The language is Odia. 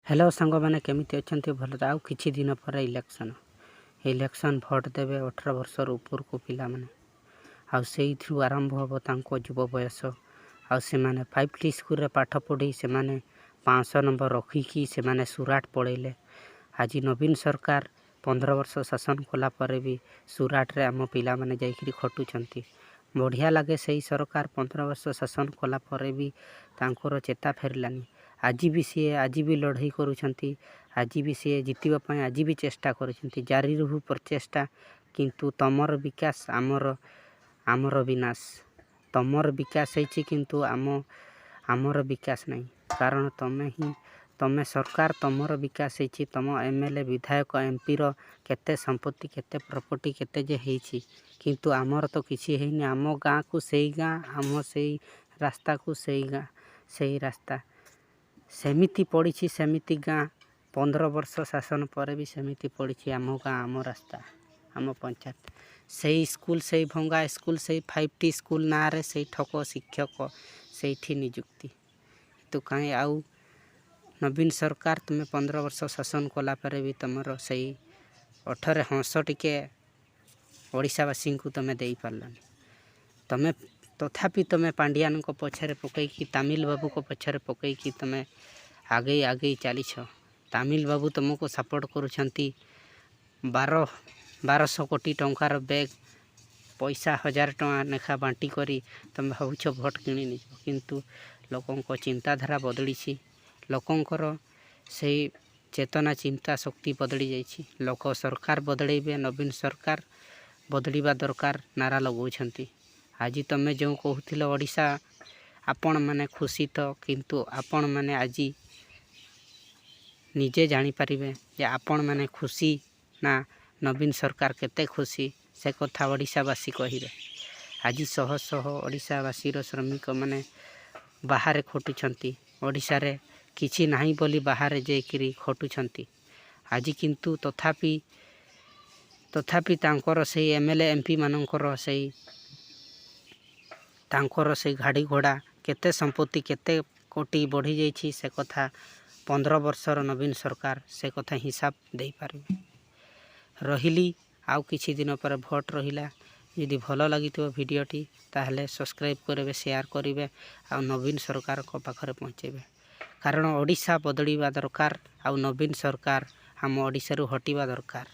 ହ୍ୟାଲୋ ସାଙ୍ଗମାନେ, କେମିତି ଅଛନ୍ତି? ଭଲ ତ? ଆଉ କିଛି ଦିନ ପରେ ଇଲେକ୍ସନ୍। ଇଲେକ୍ସନ୍ ଭୋଟ୍ ଦେବେ 18 ବର୍ଷର ଉପରକୁ ପିଲାମାନେ ଆଉ ସେଇଥିରୁ ଆରମ୍ଭ ହେବ ତାଙ୍କ ଯୁବ ବୟସ। ଆଉ ସେମାନେ ଫାଇଭ୍ ଟି ସ୍କୁଲରେ ପାଠ ପଢ଼ି, ସେମାନେ 500 ନମ୍ବର ରଖିକି ସେମାନେ ସୁରାଟ ପଳେଇଲେ। ଆଜି ନବୀନ ସରକାର 15 ବର୍ଷ ଶାସନ କଲା ପରେ ବି ସୁରାଟରେ ଆମ ପିଲାମାନେ ଯାଇକିରି ଖଟୁଛନ୍ତି। ବଢ଼ିଆ ଲାଗେ, ସେଇ ସରକାର 15 ବର୍ଷ ଶାସନ କଲା ପରେ ବି ତାଙ୍କର ଚେତା ଫେରିଲାନି। ଆଜି ବି ସିଏ ଆଜି ବି ଲଢ଼େଇ କରୁଛନ୍ତି। ଆଜି ବି ସିଏ ଜିତିବା ପାଇଁ ଆଜି ବି ଚେଷ୍ଟା କରୁଛନ୍ତି। ଜାରି ରହୁ ପ୍ରଚେଷ୍ଟା। କିନ୍ତୁ ତମର ବିକାଶ, ଆମର ବିନାଶ। ତମର ବିକାଶ ହେଇଛି, କିନ୍ତୁ ଆମର ବିକାଶ ନାହିଁ। କାରଣ ତମେ ହିଁ, ତମେ ସରକାର, ତମର ବିକାଶ ହେଇଛି। ତମ ଏମଏଲଏ, ବିଧାୟକ, ଏମପିର କେତେ ସମ୍ପତ୍ତି, କେତେ ପ୍ରପର୍ଟି, କେତେ ଯେ ହେଇଛି, କିନ୍ତୁ ଆମର ତ କିଛି ହେଇନି। ଆମ ଗାଁକୁ ସେଇ ଗାଁ, ଆମ ସେଇ ରାସ୍ତାକୁ ସେଇ ଗାଁ, ସେଇ ରାସ୍ତା ସେମିତି ପଡ଼ିଛି, ସେମିତି ଗାଁ। 15 ବର୍ଷ ଶାସନ ପରେ ବି ସେମିତି ପଡ଼ିଛି ଆମ ଗାଁ, ଆମ ରାସ୍ତା, ଆମ ପଞ୍ଚାୟତ। ସେଇ ସ୍କୁଲ, ସେଇ ଭଙ୍ଗା ସ୍କୁଲ, ସେଇ ଫାଇଭ୍ ଟି ସ୍କୁଲ ନାଁରେ ସେଇ ଠକ ଶିକ୍ଷକ ସେଇଠି ନିଯୁକ୍ତି। କିନ୍ତୁ କାହିଁ ଆଉ ନବୀନ ସରକାର, ତୁମେ 15 ବର୍ଷ ଶାସନ କଲା ପରେ ବି ତୁମର ସେଇ ଓଠରେ ହସ ଟିକେ ଓଡ଼ିଶାବାସୀଙ୍କୁ ତୁମେ ଦେଇପାରିଲନି। ତୁମେ ତଥାପି ତୁମେ ପାଣ୍ଡିଆନଙ୍କ ପଛରେ ପକାଇକି, ତାମିଲ ବାବୁଙ୍କ ପଛରେ ପକାଇକି ତୁମେ ଆଗେଇ ଆଗେଇ ଚାଲିଛ। ତାମିଲ ବାବୁ ତୁମକୁ ସପୋର୍ଟ କରୁଛନ୍ତି। 1200 କୋଟି ଟଙ୍କାର ବ୍ୟାଗ୍ ପଇସା 1000 ଟଙ୍କା ଲେଖା ବାଣ୍ଟି କରି ତୁମେ ଭାବୁଛ ଭୋଟ କିଣି ନେଇଯିବ। କିନ୍ତୁ ଲୋକଙ୍କ ଚିନ୍ତାଧାରା ବଦଳିଛି। ଲୋକଙ୍କର ସେଇ ଚେତନା, ଚିନ୍ତା ଶକ୍ତି ବଦଳି ଯାଇଛି। ଲୋକ ସରକାର ବଦଳେଇବେ, ନବୀନ ସରକାର ବଦଳିବା ଦରକାର ନାରା ଲଗାଉଛନ୍ତି। ଆଜି ତୁମେ ଯେଉଁ କହୁଥିଲ ଓଡ଼ିଶା, ଆପଣମାନେ ଖୁସି ତ, କିନ୍ତୁ ଆପଣମାନେ ଆଜି ନିଜେ ଜାଣିପାରିବେ ଯେ ଆପଣମାନେ ଖୁସି ନା ନବୀନ ସରକାର କେତେ ଖୁସି, ସେ କଥା ଓଡ଼ିଶାବାସୀ କହିବେ। ଆଜି ଶହ ଶହ ଓଡ଼ିଶାବାସୀର ଶ୍ରମିକମାନେ ବାହାରେ ଖଟୁଛନ୍ତି। ଓଡ଼ିଶାରେ କିଛି ନାହିଁ ବୋଲି ବାହାରେ ଯାଇକରି ଖଟୁଛନ୍ତି ଆଜି। କିନ୍ତୁ ତଥାପି ତଥାପି ତାଙ୍କର ସେଇ ଏମଏଲଏ, ଏମପି ମାନଙ୍କର ସେଇ ତାଙ୍କର ସେଇ ଗାଡ଼ି ଘୋଡ଼ା, କେତେ ସମ୍ପତ୍ତି, କେତେ କୋଟି ବଢ଼ିଯାଇଛି, ସେ କଥା 15 ବର୍ଷର ନବୀନ ସରକାର ସେ କଥା ହିସାବ ଦେଇପାରିବେ। ରହିଲି, ଆଉ କିଛି ଦିନ ପରେ ଭୋଟ ରହିଲା। ଯଦି ଭଲ ଲାଗିଥିବ ଭିଡ଼ିଓଟି, ତାହେଲେ ସବସ୍କ୍ରାଇବ୍ କରିବେ, ସେୟାର କରିବେ ଆଉ ନବୀନ ସରକାରଙ୍କ ପାଖରେ ପହଞ୍ଚାଇବେ। କାରଣ ଓଡ଼ିଶା ବଦଳିବା ଦରକାର ଆଉ ନବୀନ ସରକାର ଆମ ଓଡ଼ିଶାରୁ ହଟିବା ଦରକାର।